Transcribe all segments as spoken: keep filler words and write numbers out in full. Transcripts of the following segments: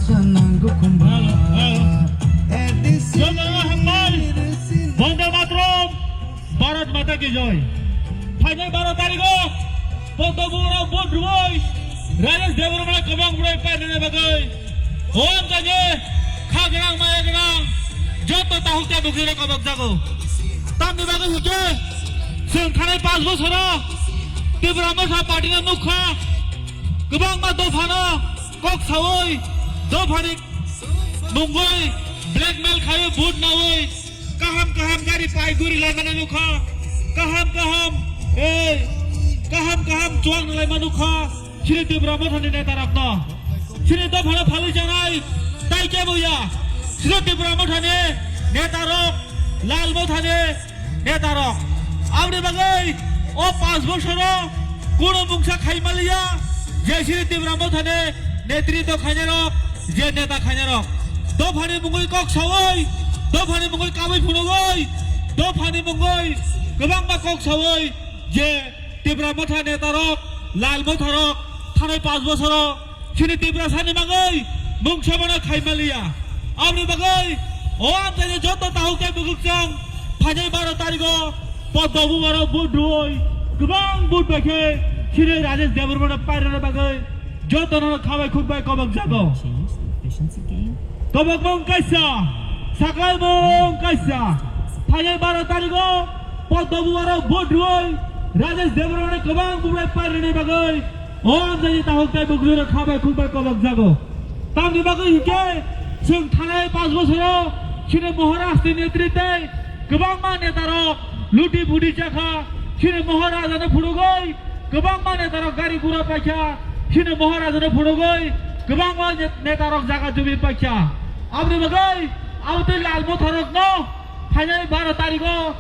Hello, hello. Vande Mataram, Bharat Mata ki Jai. Phainai baro tarigo, Poddo Bubaro vote rwui, Rajesh Debbarma kwbang bwrwi painani bagwi, o amchaini kha gwnang maya gwnang joto tahuk tei bwkhukrok kobok jago. Tamni bagwi hwnkhe chwng thanai panch bosoro Tipra Motha party no nukha, kwbangma dophano kok saui, dophani mungwi blackmail khai vote naui, kaham kaham gari pai guri laimani nukha, kaham kaham, ei, kaham kaham chuang laima nukha, chini Tipra Mothani netarokno. Chini dophano phalwi chanai, tai kebo ya, chini Tipra Mothani netarok, Lal Mothani netarok. Aboni bagwi o panch bosoro kuno mungsa khaimaliya, je chini Tipra Mothani netritw khainarok, je neta khainarok. Dophani mungwi kok saui, dophani mungwi kabui phunugwi, dophani mungwi kwbangma kok saui, je Tipra Motha netarok, Lal Motharok, thanai panch bosoro, chini Tiprasani bagwi mungsa bono khaimaliya. Aboni bagwi o amchaini joto tahuk tei bwkhwrwng phainai baro tarigo Poddo Bubaro vote rwui kwbang vote bai khe chini Rajesh Debbarmano pairwna bagwi jotono khabai khukbai kobok jago. Kobokmung kaisa, saklaimung kaisa. Phainai baro tarigo Poddo Bubaro vote rwui Rajesh Debbarmano kwbang bubrai pairwna bagwi o amchaini tahuk tei bwkhwrwng khabai khukbai kobok jago. Tamni bagwi hinkhe chwng thanai panch bosoro chini Maharaj ni netritwe kwbangma netarok luti puti chakha, chini Maharaj no phunugwi kwbangma netarok gari gura paikha, chini Maharaj no phunugwi kwbangma net-, netarok jaga jumi paikha. Aboni bagwi abo tei Lal Motharokno phainai baro tarigo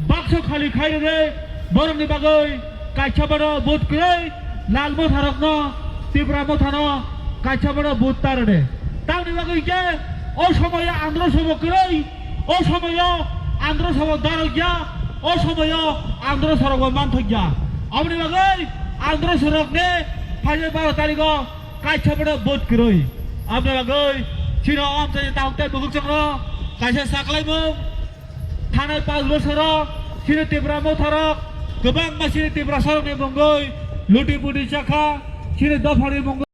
bakso khali khai rwgwi borokni bagwi kaisa bono vote kwrwi Lal Motharokno, Tipra Mothano kaisa bono vote ta rwdi. Tamni bagwi hinkhe o somoyo andro sobo kwrwi, o somoyo andro sobo darokya, o somoyo andro sorokbo manthokya. Aboni bagwi andro sorokni phainai baro tarigo kaisa bono vote kwrwi. Aboni bagwi chini o amchaini tahuk tei bwkhwrwngno kaisa saklaimung. Thanai panch bosoro chini Tipra Motharok kwbangma chini Tiprasarokni mungwi luti puti chakha, chini dophani mungwi